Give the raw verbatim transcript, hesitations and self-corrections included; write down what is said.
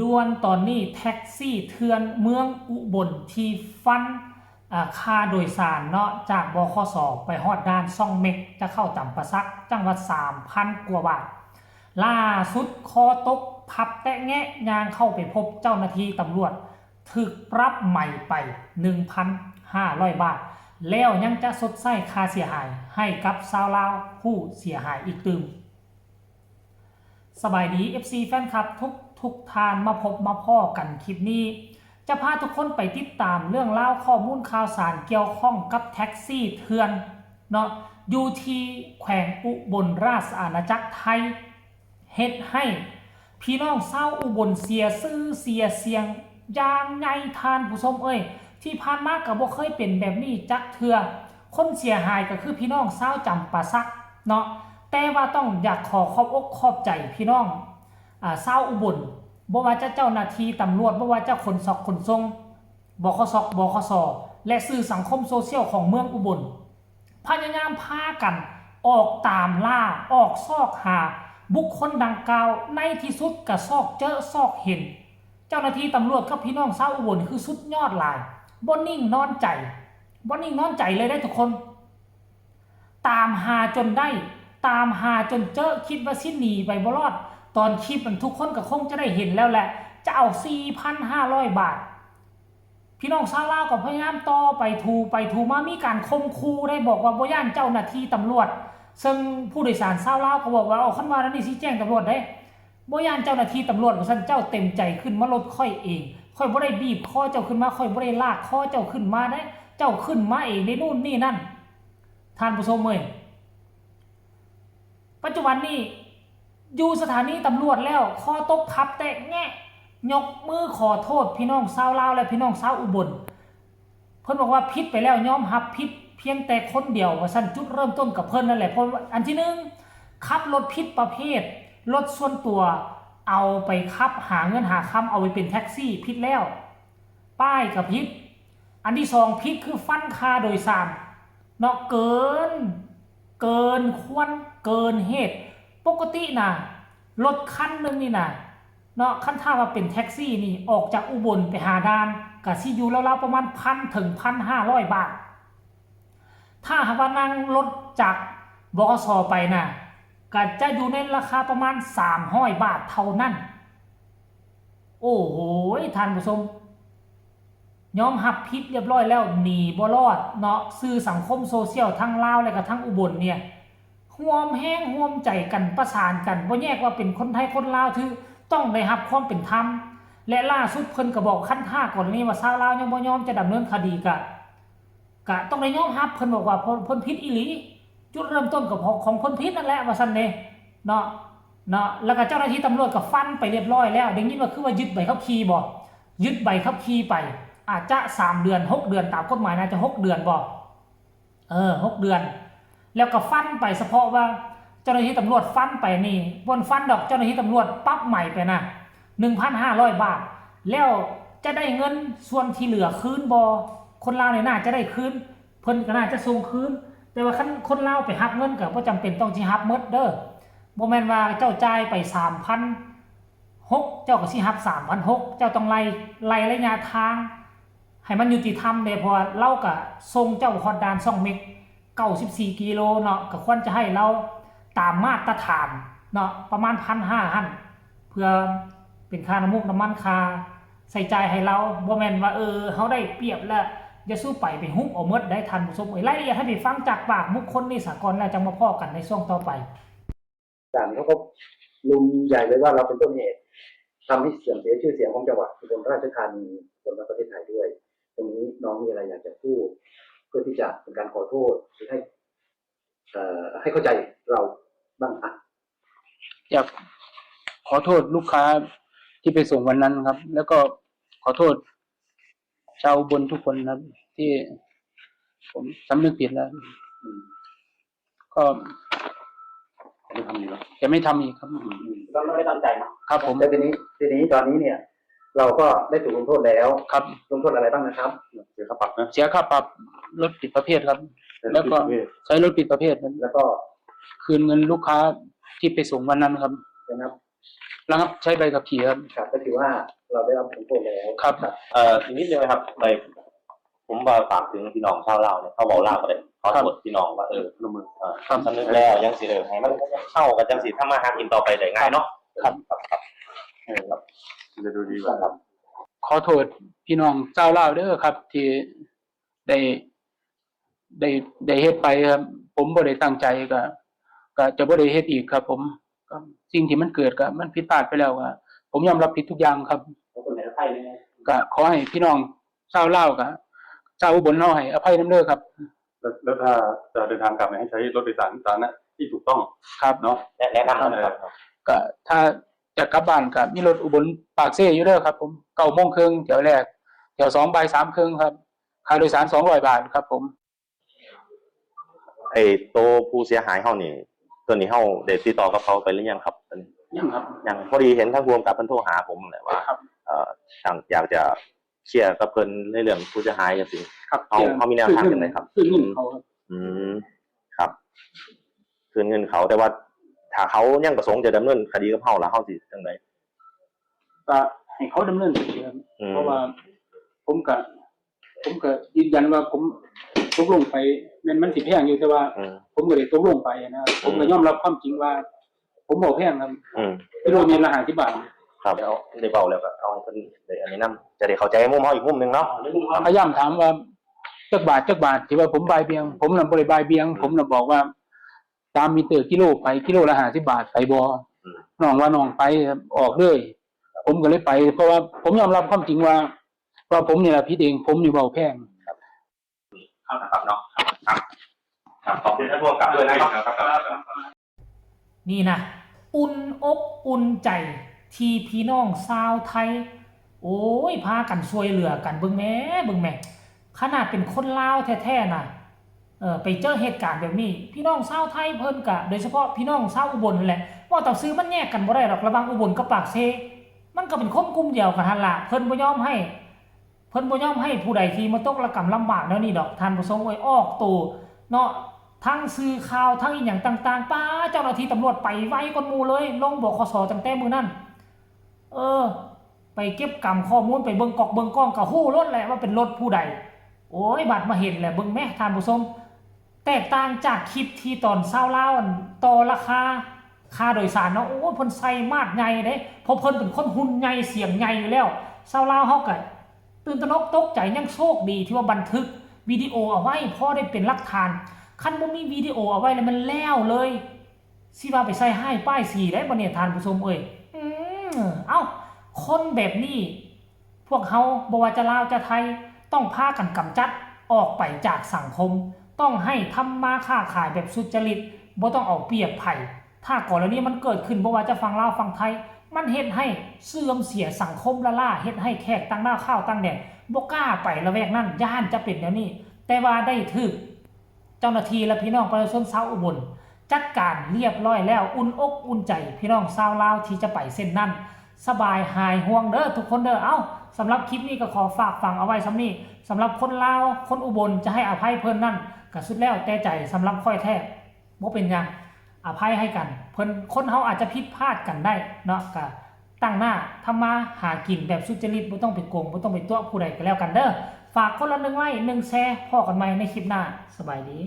ด่วนตอนนี้แท็กซี่เถื่อนเมืองอุบลที่ฟัน อ่า ค่าโดยสารเนาะ จาก บขส ไปฮอดด่านซ่องเม็ก จะเข้าจำปาสัก จังหวัด สามพันกว่าบาท ล่าสุดคอตกพับแตะแงะ ย่างเข้าไปพบเจ้าหน้าที่ตำรวจ ถูกปรับใหม่ไป หนึ่งพันห้าร้อยบาท แล้วยังจะชดใช้ค่าเสียหายให้กับชาวลาวผู้เสียหายอีกตื่ม สบายดี เอฟซี แฟนคลับทุกทุกท่าน มาพบมาพ้อกันคลิปนี้ จะพาทุกคนไปติดตามเรื่องราวข้อมูลข่าวสารเกี่ยวข้องกับแท็กซี่เถื่อนเนาะ อยู่ที่แขวงอุบลราชอาณาจักรไทย เฮ็ดให้พี่น้องชาวอุบลเสียชื่อเสียเสียงอย่างใหญ่ ท่านผู้ชมเอ้ย ที่ผ่านมาก็บ่เคยเป็นแบบนี้จักเทื่อ คนเสียหายก็คือพี่น้องชาวจำปาสักเนาะ แต่ว่าต้องอยากขอขอบอกขอบใจพี่น้อง อ่า ชาวอุบล บ่ว่าจะเจ้าหน้าที่ตำรวจ บ่ว่าจะขนส่งขนส่ง บขส บขส และสื่อสังคมโซเชียลของเมืองอุบล พยายามพากันออกตามล่า ออกซอกหาบุคคลดังกล่าว ในที่สุดก็ซอกเจอซอกเห็น เจ้าหน้าที่ตำรวจกับพี่น้องชาวอุบลคือสุดยอดหลาย บ่นิ่งนอนใจ บ่นิ่งนอนใจเลยได้ทุกคน ตามหาจนได้ ตามหาจนเจอ คิดว่าสิหนีไปบ่รอด ตอนคลิปมันทุกคนก็คงจะได้เห็นแล้วแหละ จะเอา สี่พันห้าร้อยบาท พี่น้องชาวลาวก็พยายามต่อไปถูไปถูมา มีการข่มขู่ได้ บอกว่าบ่ย่านเจ้าหน้าที่ตำรวจ ซึ่งผู้โดยสารชาวลาวก็บอกว่า เอา คันว่านั้นนี่สิแจ้งตำรวจเด้ บ่ย่านเจ้าหน้าที่ตำรวจ ว่าซั่น เจ้าเต็มใจขึ้นมารถข้อยเอง ข้อยบ่ได้บีบคอเจ้าขึ้นมา ข้อยบ่ได้ลากคอเจ้าขึ้นมาเด้ เจ้าขึ้นมาเองในนู่นนี่นั่น ท่านผู้ชมเอ้ย ปัจจุบันนี้อยู่สถานีตำรวจแล้ว คอตกพับแตะแงะ ยกมือขอโทษพี่น้องชาวลาวและพี่น้องชาวอุบล เพิ่นบอกว่าผิดไปแล้ว ยอมรับผิดเพียงแต่คนเดียว ว่าซั่น จุดเริ่มต้นกับเพิ่นนั่นแหละ เพราะว่าอันที่หนึ่ง ขับรถผิดประเภท รถส่วนตัว เอาไปขับหาเงินหาคำ เอาไปเป็นแท็กซี่ ผิดแล้ว ป้ายก็ผิด อันที่สอง ผิดคือฟันค่าโดยสารเนาะ เกิน เกินควร เกินเหตุ ปกตินะ รถคันหนึ่งนี่นะเนาะ คันถ้าว่าเป็นแท็กซี่นี่ ออกจากอุบลไปหาด่าน ก็สิอยู่ราวๆประมาณ พันถึงพันห้าร้อยบาท ถ้าหากว่านั่งรถจาก บขส ไปนะ ก็จะอยู่ในราคาประมาณ สามร้อยบาทเท่านั้น โอ้โห ท่านผู้ชม ยอมรับผิดเรียบร้อยแล้ว หนีบ่รอดเนาะ สื่อสังคมโซเชียลทั้งลาวและก็ทั้งอุบลเนี่ย ร่วมแรงร่วมใจกันประสานกัน บ่แยกว่าเป็นคนไทยคนลาว ถือต้องได้รับความเป็นธรรม และล่าสุดเพิ่นก็บอก คันถ้ากรณีว่าชาวลาวยังบ่ยอมจะดำเนินคดีก็ ก็ต้องได้ยอมรับ เพิ่นบอกว่าเพิ่น เพิ่นผิดอีหลี จุดเริ่มต้นก็เพราะของเพิ่นผิดนั่นแหละ ว่าซั่นเด้ เนาะ เนาะ แล้วก็เจ้าหน้าที่ตำรวจก็ฟันไปเรียบร้อยแล้ว ได้ยินว่าคือว่ายึดใบขับขี่บ่ ยึดใบขับขี่ไป อาจจะสามเดือน หกเดือน ตามกฎหมายน่าจะหกเดือนบ่ เออ หกเดือน แล้วก็ฟันไป เฉพาะว่าเจ้าหน้าที่ตำรวจฟันไปนี่ บ่ฟันดอก เจ้าหน้าที่ตำรวจปรับใหม่ไปนะ หนึ่งพันห้าร้อยบาท แล้วจะได้เงินส่วนที่เหลือคืนบ่ คนลาวนี่น่าจะได้คืน เพิ่นก็น่าจะส่งคืน แต่ว่าคันคนลาวไปรับเงินก็บ่จำเป็นต้องสิรับหมดเด้อ บ่แม่นว่าเจ้าจ่ายไป สามพันหก เจ้าก็สิรับ สามพันหก เจ้าต้องไล่ ไล่ระยะทาง ให้มันยุติธรรมเด้ เพราะว่าลาวก็ส่งเจ้าฮอดด่านซ่องเม็ก เก้าสิบสี่กิโลเนาะ ก็ควรจะให้ลาวตามมาตรฐานเนาะ ประมาณ พันห้า หั่น เพื่อเป็นค่าน้ำมูกน้ำมัน ค่าใช้จ่ายให้ลาว บ่แม่นว่า เออ เฮาได้เปรียบแล้ว อย่าสู้ไป ไปฮุบเอาหมดได้ ท่านผู้ชมเอ้ย รายละเอียดให้ไปฟังจากปากบุคคลนี้ซะก่อน แล้วจั่งมาพ้อกันในช่วงต่อไป ด่านเขาก็ลุมใหญ่เลยว่าเราเป็นต้นเหตุ ทำให้เสื่อมเสียชื่อเสียงของจังหวัดอุบลราชธานีรวมทั้งประเทศไทยด้วย ตรงนี้น้องมีอะไรอยากจะพูด เพื่อที่จะเป็นการขอโทษหรือให้ เอ่อ ให้เข้าใจเราบ้างอ่ะ อยากขอโทษลูกค้าที่ไปส่งวันนั้นครับ แล้วก็ขอโทษชาวอุบลทุกคนครับ ที่ผมสำนึกผิดแล้ว อืม ก็ ไม่ทำอีกแล้ว จะไม่ทำอีกครับ อืม ก็ไม่ได้ตั้งใจเนาะ ครับผม แต่ทีนี้ ทีนี้ตอนนี้เนี่ย เราก็ได้ถูกลงโทษแล้ว ครับ ลงโทษอะไรบ้างนะครับ เสียค่าปรับนะ เสียค่าปรับรถผิดประเภทครับ ใช้รถผิดประเภท แล้วก็ใช้รถผิดประเภทครับ แล้วก็ คืนเงินลูกค้าที่ไปส่งวันนั้นครับ นะครับ ระงับใช้ใบขับขี่ครับ ครับก็ถือว่าเราได้รับผลโทษแล้ว ครับ เอ่ออีกนิดนึงนะครับในผมว่าฝากถึงพี่น้องชาวลาวเนี่ยเขาบอกลาวก็ได้ขอโทษพี่น้องว่าเออ ลงมือ เอ่อสำนึกแล้วยังสิเออให้มันเข้ากันจังสิทำมาหากินต่อไปได้ง่ายเนาะ ครับ ครับครับเออครับ จะดูดีกว่า ครับ ขอโทษพี่น้องชาวลาวเด้อครับ ที่ได้ได้ได้เฮ็ดไปครับ ผมบ่ได้ตั้งใจก็ก็จะบ่ได้เฮ็ดอีกครับ ผมก็สิ่งที่มันเกิดก็มันผิดพลาดไปแล้วก็ผมยอมรับผิดทุกอย่างครับ ขอคนไหนใครเนี่ย ก็ขอให้พี่น้องชาวลาวก็ชาวอุบลเฮาให้อภัยนำเด้อครับ แล้วแล้วถ้าจะเดินทางกลับเนี่ยให้ใช้รถโดยสารสาธารณะที่ถูกต้อง ครับ เนาะ แนะแนะนำกันครับ ก็ถ้าจะกลับบ้านก็มีรถอุบลปากเซอยู่เด้อครับ ผมเก้าโมงครึ่งเที่ยวแรก เที่ยวสองบ่ายสามครึ่งครับ ค่าโดยสารสองร้อยบาทครับ ผม ไอ้ตัวผู้เสียหายเฮานี่ตัวนี้เฮาได้ติดต่อกับเขาไปหรือยังครับ ยังครับ ยังพอดีเห็นทางผู้กำกับเพิ่นโทรหาผมแหละว่า ครับ เอ่อทางอยากจะเคลียร์กับเพิ่นในเรื่องผู้เสียหายจังซี่ ครับ เอาเขามีแนวทางยังไงครับ คือเงินเขาครับ อืมครับ คืนเงินเขาแต่ว่า ถ้าเขายังประสงค์จะดำเนินคดีกับเฮาล่ะเฮาสิจังได ก็ให้เขาดำเนินคดีครับ อืม เพราะว่า ผมก็ผมก็ยืนยันว่าผมตกลงไปแม่นมันสิแพงอยู่แต่ว่า อืม ผมก็ได้ตกลงไปนะผมก็ยอมรับความจริงว่า ผมบ่แพงครับ อืม กิโลเมตรละห้าสิบบาท ครับแล้วได้เบาแล้วก็เอาให้เพิ่นได้อันนี้นำจะได้เข้าใจมุมเฮาอีกมุมหนึงเนาะ พยายามถามว่าจักบาทจักบาทที่ว่าผมบ่ายเบียง ผมน่ะบ่ได้บ่ายเบียง ผมน่ะบอกว่า ตามมิเตอร์กิโลไปกิโลละห้าสิบบาทไปบ่ อืม น้องว่าน้องไปครับออกเลย ผมก็เลยไป เพราะว่าผมยอมรับความจริงว่า ว่าผมนี่แหละผิดเอง ผมนี่เว้าแพง ครับนะครับเนาะครับครับขอบคุณท่านผู้กำกับด้วยนะครับ นี่นะ อุ่นอกอุ่นใจที่พี่น้องชาวไทย โอ้ย พากันช่วยเหลือกันเบิ่งแหน่เบิ่งแหน่ขนาดเป็นคนลาวแท้ๆนะเออไปเจอเหตุการณ์แบบนี้ พี่น้องชาวไทยเพิ่นกะโดยเฉพาะพี่น้องชาวอุบลนั่นแหละเว้าตามซื่อมันแยกกันบ่ได้ดอกระหว่างอุบลกับปากเซ มันก็เป็นคนกลุ่มเดียวกันหั่นล่ะเพิ่นบ่ยอมให้ เพิ่นบ่ยอมให้ผู้ใดที่มาตกระกำลำบากแนวนี้ดอกท่านผู้ชมเอ้ยออกโตเนาะทั้งสื่อข่าวทั้งอีหยังต่างๆ ป๊าเจ้าหน้าที่ตำรวจไปไวกว่าหมู่เลยลง บขส ตั้งแต่มื้อนั้น เออ ไปเก็บกำข้อมูลไปเบิ่งก๊อกเบิ่งกล้องก็ฮู้โลดแหละว่าเป็นรถผู้ใด โอ้ยบัดมาเห็นแหละเบิ่งแหมท่านผู้ชม แตกต่างจากคลิปที่ตอนชาวลาวอันต่อราคาค่าโดยสารเนาะ โอ้ยเพิ่นใส่มาดใหญ่เด้ เพราะเพิ่นเป็นคนหุ่นใหญ่เสียงใหญ่อยู่แล้ว ชาวลาวเฮาก็ตื่นตระหนกตกใจ ยังโชคดีที่ว่าบันทึกวิดีโอเอาไว้พอได้เป็นหลักฐาน คันบ่มีวิดีโอเอาไว้แล้วมันแล้วเลย สิว่าไปใส่ร้ายป้ายสีได้บ่เนี่ยท่านผู้ชมเอ้ย อืม เอ้า คนแบบนี้ พวกเฮาบ่ว่าจะลาวจะไทย ต้องพากันกำจัดออกไปจากสังคม ต้องให้ทำมาค้าขายแบบสุจริต บ่ต้องเอาเปรียบไผ ถ้ากรณีมันเกิดขึ้นบ่ว่าจะฝั่งลาวฝั่งไทย มันเฮ็ดให้เสื่อมเสียสังคมล้าๆ เฮ็ดให้แขกต่างด้าวข้าวต่างแดนบ่กล้าไปละแวกนั้น ย้านจะเป็นแนวนี้ แต่ว่าได้ถืก เจ้าหน้าที่และพี่น้องประชาชนชาวอุบล จัดการเรียบร้อยแล้ว อุ่นอกอุ่นใจพี่น้องชาวลาวที่จะไปเส้นนั้น สบายหายห่วงเด้อทุกคนเด้อ เอ้า สำหรับคลิปนี้ก็ขอฝากฝังเอาไว้ส่ำนี้ สำหรับคนลาว คนอุบลจะให้อภัยเพิ่นนั่นก็สุดแล้วแต่ใจ สำหรับข้อยแท้ บ่เป็นหยัง อภัยให้กัน เพิ่น คนเฮาอาจจะผิดพลาดกันได้เนาะ ก็ตั้งหน้าทำมาหากินแบบสุจริต บ่ต้องไปโกง บ่ต้องไปตั๋วผู้ใดก็แล้วกันเด้อ ฝากคนละหนึ่งไลค์ หนึ่งแชร์ พ้อกันใหม่ในคลิปหน้า สบายดี